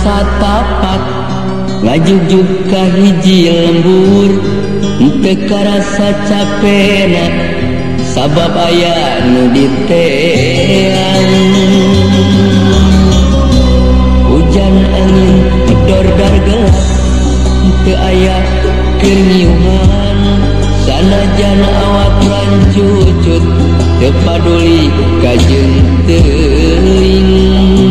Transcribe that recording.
satapak ngajugjug ka hiji lembur teu karasa capena sabab aya nu diteang. Hujan angin dordar gelap teu aya keur ngiuhan sanajan awak rancucut teu paduli ka jeung teuing.